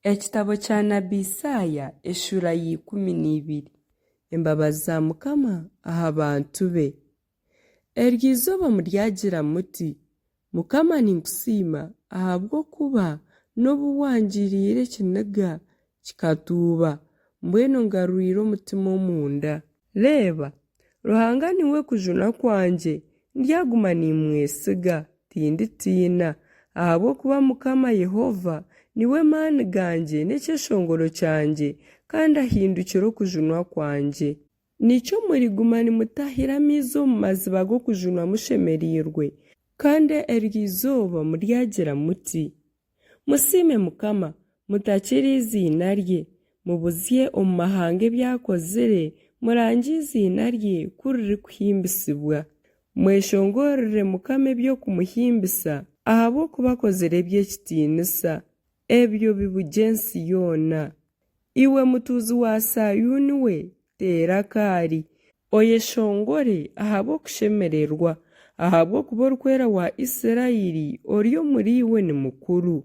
Ekitabo kya nabi Isaaya eshuura ya 12. Embabazi za Mukama aha bantu be. Eryo izooba muryagira muti, Mukama ninkusiima ahabw'okuba n'obu wangiriire ekiniga kikatuuba, mbwenu ongarwire omutima omunda. Reeba, Ruhanga niwe kujunwa kwangye, ndyaguma nimmwesiga, tinditiina, ahabw'okuba Mukama Yehova niwe maani gangye n'ekyeshongoro kyangye, kandi ahindukire okujunwa kwangye. Nikyo muriguma nimutahira amaizi omu maziba g'okujunwa mushemereirwe, kandi eryo izooba muryagira muti, Musiime Mukama, mutakire eiziina rye, mubuzye omu mahanga ebi akozire, murangye eiziina rye ku ririkuhimbisibwa. Mweshongorere Mukama eby'okumuhimbisa, ahabw'okuba akozire eby'ekitiinisa. Ebyo bibugye ensi yoona. Iwe mutuuzi wa Saayuuni we, teera akaari, oyeshongore ahabw'okushemererwa, ahabw'okuba Orikwera wa Israeli ori omuriiwe ni mukuru.